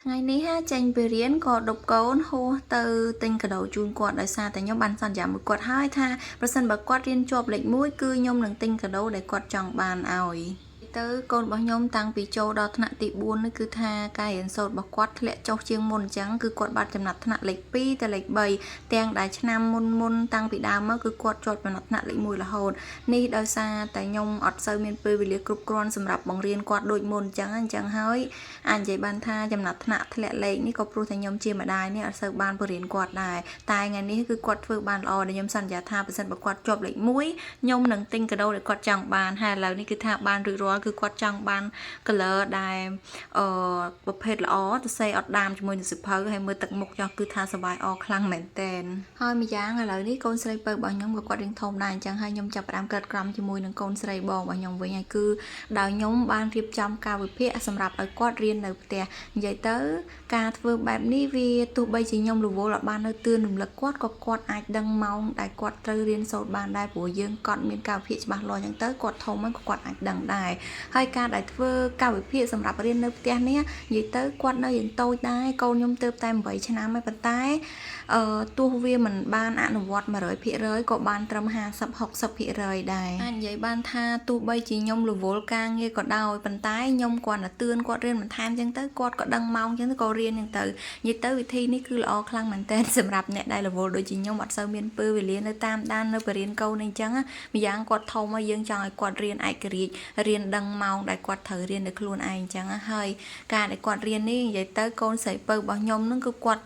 ថ្ងៃនេះហាចេញពីរៀនក៏ដប់កូនហួសទៅទិញកាដូជូនគាត់ដោយសារតែខ្ញុំបានសន្យាមួយគាត់ហើយថាប្រសិនបើគាត់រៀនជាប់លេខ1គឺខ្ញុំនឹងទិញកាដូដែលគាត់ចង់បានឲ្យទៅកូនរបស់ខ្ញុំតាំងពីចូលដល់ថ្នាក់ទី4នេះគឺថាការរៀនសូត្ររបស់គាត់ធ្លាក់ចុះជាងមុនអញ្ចឹងគឺគាត់បាត់ចំណាត់ថ្នាក់លេខ2ទៅលេខ3ទាំងដែលឆ្នាំមុនមុនតាំងពីដើមមកគឺគាត់ជាប់ចំណាត់ថ្នាក់លេខ1រហូតនេះដោយសារតែខ្ញុំអត់សូវមានពេលវេលាគ្រប់គ្រាន់សម្រាប់បង្រៀនគាត់ដូចមុនអញ្ចឹងហើយអាចនិយាយបានថាចំណាត់ថ្នាក់ធ្លាក់លេខនេះក៏ព្រោះតែខ្ញុំជាម្ដាយនេះអត់សូវបានបង្រៀនគាត់ដែរតែថ្ងៃនេះគឺគាត់ធ្វើបានល្អដែលខ្ញុំសន្យាថាប្រសិនបើគាត់ជាប់លេខ1ខ្ញុំនឹងទិញកាដូដែលគាត់ចង់បានហើយឥឡូវនេះគឺថាបានរួចរាល់គឺគាត់ចង់បាន color ដែលអឺប្រភេទល្អទៅសេអត់ដាមជាមួយនឹងសៀវភៅហើយមើលទឹកមុខចោះគឺថាសប្បាយអខ្លាំងមែនតែនហើយម្យ៉ាងឥឡូវនេះកូនស្រីពៅរបស់ខ្ញុំក៏គាត់រៀងធំដែរអញ្ចឹងហើយខ្ញុំចាប់ផ្ដើមក្រិតក្រំជាមួយនឹងកូនស្រីបងរបស់ខ្ញុំវិញហើយគឺដោយខ្ញុំបានរៀបចំកាលវិភាគសម្រាប់ឲ្យគាត់រៀននៅផ្ទះនិយាយទៅការធ្វើបែបនេះវាទោះបីជាខ្ញុំរវល់អត់បាននៅទឿនរំលឹកគាត់ក៏គាត់អាចដឹងម៉ោងដែលគាត់ត្រូវរៀនសូត្របានដែរព្រោះយើងគាត់មានកាលវិភាគច្បាស់លាស់អញ្ចឹងទៅគាត់ធំហើយក៏គាត់អាចដឹងដែរហើយការដែលធ្វើកាលវិភាគសម្រាប់រៀននៅផ្ទះនេះនិយាយទៅគាត់នៅរៀងតូចដែរកូនខ្ញុំទើបតែ8ឆ្នាំហើយប៉ុន្តែអឺទោះវាមិនបានអនុវត្ត100%ក៏បានត្រឹម50 60%ដែរអាចនិយាយបានថាទោះបីជាខ្ញុំរវល់ការងារក៏ដោយប៉ុន្តែខ្ញុំគ្រាន់តែទឿនគាត់រៀនបន្ថែមអញ្ចឹងទៅគាត់ក៏ដឹងម៉ោងអញ្ចឹងទៅក៏រៀនអញ្ចឹងទៅនិយាយទៅវិធីនេះគឺល្អខ្លាំងមែនទែនសម្រាប់អ្នកដែលរវល់ដូចជាខ្ញុំអត់សូវមានពេលវេលានៅតាមដាននៅបរៀនកូនអីចឹងម្យ៉ាងគាត់ធំហើយយើងចង់ឲ្យគាត់រៀនឯករាជ្យរៀនដឹងម៉ោងដែលគាត់ត្រូវរៀននៅខ្លួនឯងអញ្ចឹងហើយការដែលគាត់រៀននេះនិយាយទៅកូនស្រីពៅរបស់ខ្ញុំនឹងគឺគាត់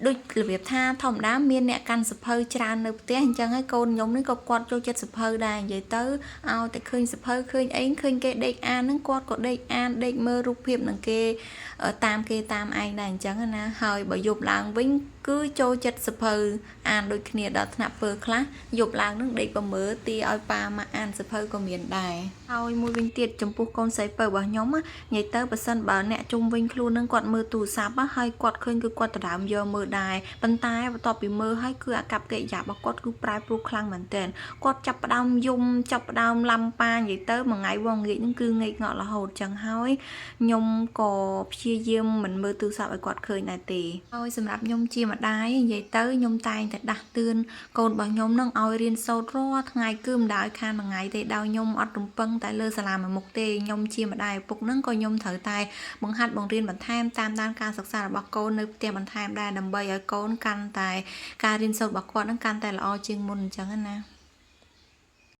ដូចរបៀបថាធម្មតាមានអ្នកកាន់សៀវភៅច្រើននៅផ្ទះអញ្ចឹងហើយកូនខ្ញុំនេះក៏គាត់ចូលចិត្តសៀវភៅដែរនិយាយទៅឲ្យតែឃើញសៀវភៅឃើញអីឃើញគេដេកអានហ្នឹងគាត់ក៏ដេកអានដេកមើលរូបភាពនឹងគេតាមគេតាមឯងដែរអញ្ចឹងណាហើយបើយប់ឡើងវិញគឺចូលចិត្តសៀវភៅអានដូចគ្នាដល់ថ្នាក់ពើខ្លះយប់ឡើងនឹងដេកប្រមើទីឲ្យប៉ាម៉ាក់អានសៀវភៅក៏មានដែរហើយមួយវិញទៀតចំពោះកូនស្រីពៅរបស់ខ្ញុំនិយាយទៅប៉ះសិនបើអ្នកជុំវិញខ្លួននឹងគាត់មើលទូរស័ព្ទហើយគាត់ឃើញគឺគាត់ដដើមយកមើលដែរប៉ុន្តែបន្ទាប់ពីមើលហើយគឺអាកប្បកិរិយារបស់គាត់គឺប្រែប្រួលខ្លាំងមែនទែនគាត់ចាប់ផ្ដើមយំចាប់ផ្ដើមឡំប៉ានិយាយទៅមួយថ្ងៃវងងាកនឹងគឺងាកងក់រហូតចឹងហើយខ្ញុំក៏ព្យាយាមមិនមើលទូរស័ព្ទឲ្យគាត់ឃើញដែរទេហើយសម្រាប់ខ្ញុំជាម្ដាយនិយាយទៅខ្ញុំតែងតែដាស់តឿនកូនរបស់ខ្ញុំនឹងឲ្យរៀនសូត្ររាល់ថ្ងៃគឺមិនដោយខានមួយថ្ងៃទេដោយខ្ញុំអត់រំពឹងតែលើសាលាមួយមុខទេខ្ញុំជាម្ដាយឪពុកនឹងក៏ខ្ញុំត្រូវតែបង្ហាត់បង្រៀនបន្ថែមតាមដានការសិក្សារបស់កូននៅផ្ទះបន្ថែមដែរដើម្បីឲ្យកូនកាន់តែការរៀនសូត្ររបស់គាត់នឹងកាន់តែល្អជាងមុនអញ្ចឹងណា។